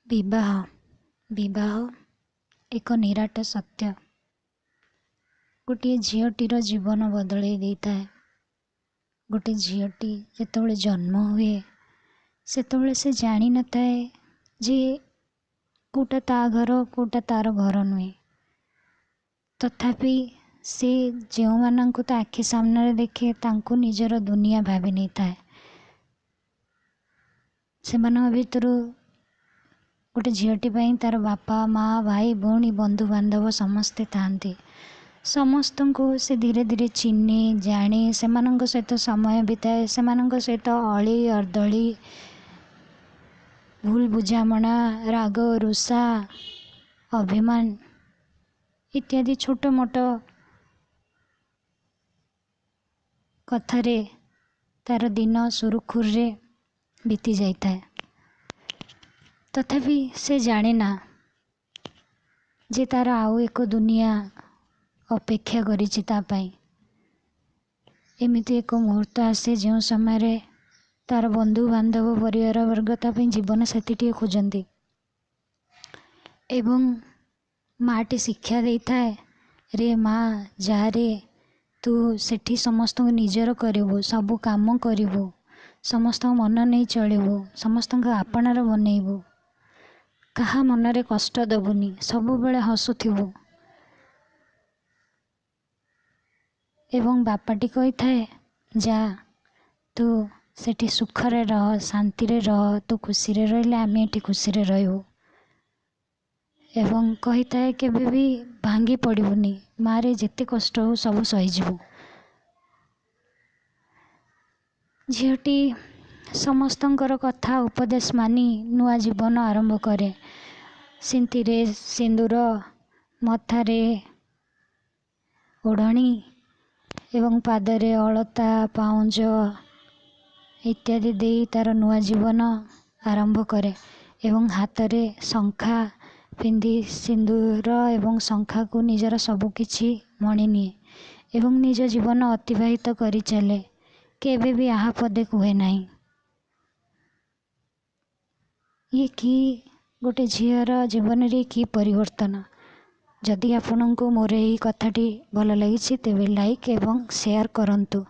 ବିବାହ, ବିବାହ ଏକ ନିରାଟ ସତ୍ୟ। ଗୋଟିଏ ଝିଅଟିର ଜୀବନ ବଦଳେଇ ଦେଇଥାଏ। ଗୋଟେ ଝିଅଟି ଯେତେବେଳେ ଜନ୍ମ ହୁଏ, ସେତେବେଳେ ସେ ଜାଣିନଥାଏ ଯେ କେଉଁଟା ତା ଘର, କେଉଁଟା ତା'ର ଘର ନୁହେଁ। ତଥାପି ସେ ଯେଉଁମାନଙ୍କୁ ତା ଆଖି ସାମ୍ନାରେ ଦେଖେ, ତାଙ୍କୁ ନିଜର ଦୁନିଆ ଭାବି ନେଇଥାଏ। ସେମାନଙ୍କ ଭିତରୁ ଗୋଟେ ଝିଅଟି ପାଇଁ ତା'ର ବାପା, ମା, ଭାଇ, ଭଉଣୀ, ବନ୍ଧୁବାନ୍ଧବ ସମସ୍ତେ ଥାଆନ୍ତି। ସମସ୍ତଙ୍କୁ ସେ ଧୀରେ ଧୀରେ ଚିହ୍ନେ, ଜାଣେ, ସେମାନଙ୍କ ସହିତ ସମୟ ବିତାଏ, ସେମାନଙ୍କ ସହିତ ଅଳି ଅର୍ଦ୍ଦଳି, ଭୁଲ ବୁଝାମଣା, ରାଗ ରୁଷା, ଅଭିମାନ ଇତ୍ୟାଦି ଛୋଟ ମୋଟ କଥାରେ ତା'ର ଦିନ ସୁରୁଖୁରୁରେ ବିତି ଯାଇଥାଏ। ତଥାପି ସେ ଜାଣେ ନା ଯେ ତା'ର ଆଉ ଏକ ଦୁନିଆ ଅପେକ୍ଷା କରିଛି ତା ପାଇଁ। ଏମିତି ଏକ ମୁହୂର୍ତ୍ତ ଆସେ, ଯେଉଁ ସମୟରେ ତା'ର ବନ୍ଧୁବାନ୍ଧବ, ପରିବାର ବର୍ଗ ତା ପାଇଁ ଜୀବନସାଥୀଟିଏ ଖୋଜନ୍ତି ଏବଂ ମାଆଟି ଶିକ୍ଷା ଦେଇଥାଏ, ରେ ମା, ଯାରେ, ତୁ ସେଠି ସମସ୍ତଙ୍କୁ ନିଜର କରିବୁ, ସବୁ କାମ କରିବୁ, ସମସ୍ତଙ୍କ ମନ ନେଇ ଚଳିବୁ, ସମସ୍ତଙ୍କ ଆପଣାର ବନେଇବୁ, କାହା ମନରେ କଷ୍ଟ ଦେବୁନି, ସବୁବେଳେ ହସୁଥିବୁ। ଏବଂ ବାପାଟି କହିଥାଏ, ଯା, ତୁ ସେଠି ସୁଖରେ ରହ, ଶାନ୍ତିରେ ରହ, ତୁ ଖୁସିରେ ରହିଲେ ଆମେ ଏଠି ଖୁସିରେ ରହିବୁ। ଏବଂ କହିଥାଏ, କେବେ ବି ଭାଙ୍ଗି ପଡ଼ିବୁନି ମାରେ, ଯେତେ କଷ୍ଟ ହଉ ସବୁ ସହିଯିବୁ। ଝିଅଟି ସମସ୍ତଙ୍କର କଥା ଉପଦେଶ ମାନି ନୂଆ ଜୀବନ ଆରମ୍ଭ କରେ। ସିନ୍ଥିରେ ସିନ୍ଦୁର, ମଥାରେ ଓଢ଼ଣୀ ଏବଂ ପାଦରେ ଅଳତା, ପାଉଁଜ ଇତ୍ୟାଦି ଦେଇ ତା'ର ନୂଆ ଜୀବନ ଆରମ୍ଭ କରେ ଏବଂ ହାତରେ ଶଙ୍ଖା ପିନ୍ଧି ସିନ୍ଦୁର ଏବଂ ଶଙ୍ଖାକୁ ନିଜର ସବୁକିଛି ମଣିନିଏ ଏବଂ ନିଜ ଜୀବନ ଅତିବାହିତ କରି ଚାଲେ। କେବେ ବି ଆହା ପଦେ କୁହେ ନାହିଁ। ଇଏ କି ଗୋଟେ ଝିଅର ଜୀବନରେ କି ପରିବର୍ତ୍ତନ! ଯଦି ଆପଣଙ୍କୁ ମୋର ଏହି କଥାଟି ଭଲ ଲାଗିଛି, ତେବେ ଲାଇକ୍ ଏବଂ ସେୟାର କରନ୍ତୁ।